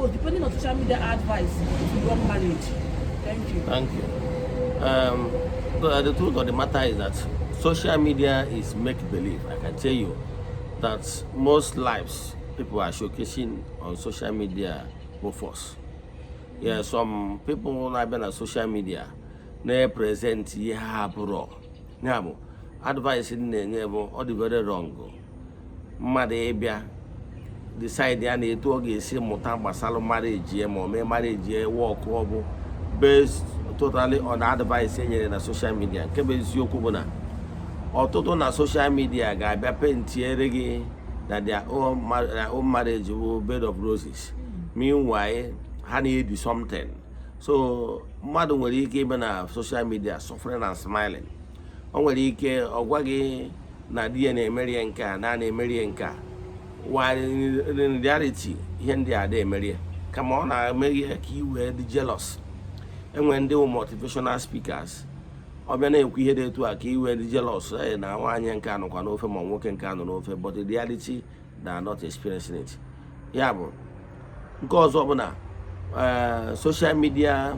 most depending on social media advice to run marriage? Thank you. Thank you. The truth of the matter is that social media is make believe. I can tell you that most lives people are showcasing on social media bụ false. Yeah, some people na-abịa na social media na-present ihe ha abụrọ. Ya bụ advice m na-enye bụ, ọ dị very wrong mmadụ ịbịa decide ya na etu ọ ga-esi mụta gbasara marriage ya ma ọ mee marriage ya work, ọ bụ based totally on advice e nyere na social media. Nke bụ eziokwu bụ na ọtụtụ na social media ga-abịa paintiere gị na their own marriage bụ bed of roses. Meanwhile, ha na-edi something. So mmadụ nwere ike ime na social media suffering and smiling. O nwere ike ọ gwa gị na di ya na-emeri ya nke a, na a na-emeri ya nke a, while in reality ihe ndị a ada emeri ya, kama ọ na-emeri ya ka i wee dị jealous. Enwere ndị wụ motivational speakers, ọ bịa na-ekwu ihe dị etu a ka i wee dị jealous, ee, na nwaanyị nke a nọkwa n'ofe ma nwoke nke a nọ n'ofe, but in reality they are not experiencing it. Ya bụ, nke ọzọ bụ na social media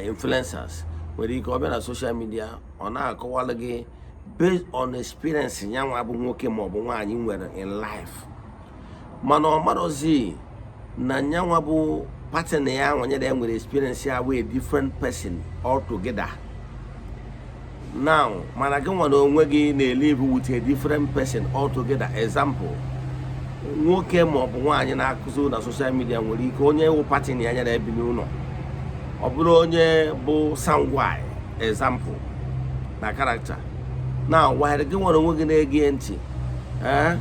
influencers nwere ike ọ bịa na social media, ọ na-akọwalụ gị based on experience ya nwa bụ nwoke ma ọ bụ nwaanyị nwere in life, mana ọ marọzi na nyanwa bụ partner ya nwanyere ya nwere experience ya wee different person altogether now. Mana gị nwere onwe gị na-elive with a different person altogether. Example, nwoke ma ọ bụ nwaanyị na-akụzi na social media nwere ike onye wụ partner ya nyere ebi n'ụlọ, ọ bụrụ onye bụ sanguine, example, na character na while gị nwere onwe gị na-ege ntị, ee,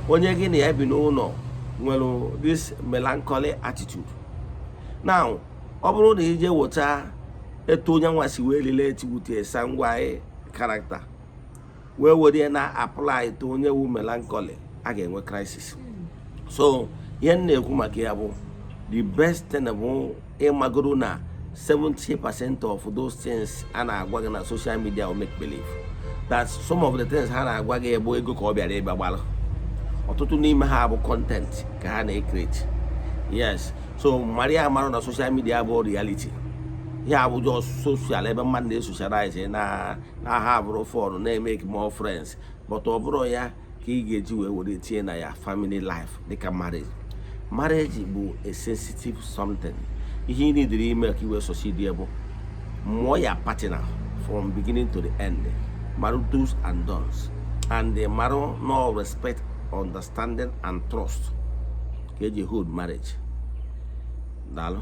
onye gị na ya bi n'ụlọ nwere this melancholy attitude. Now, ọ bụrụ na ije weta etu onye nwa si wee relate with a sanguine character wee were ya na apply to onye wu melancholy, a ga-enwe crisis. So ihe m na-ekwu maka ya bụ, the best thing bụ ịmagoro na 70% of those things a na-agwa gị na social media will make believe, that some of the things ha na-agwa gị bụ ego ka ọ bịara ịbịa gbara. Ọtụtụ n'ime ha bụ content ka ha na-ecreate. Yes, so maria mara na social media bụ reality ya bụ just social ebe mmadụ na-esocialize na ha bụrụ fun, na-emake more friends, but ọ bụrụ ya ka ị ga-eji wee were tinye na ya family life dịka marriage. Marriage bụ a sensitive something. Ihe ị nidiri ime ka i wee succeed ya bụ mụọ ya partner from beginning to the end, marụ do's and don'ts, and marụ no respect, understanding and trust ka eji hold marriage. Daalụ.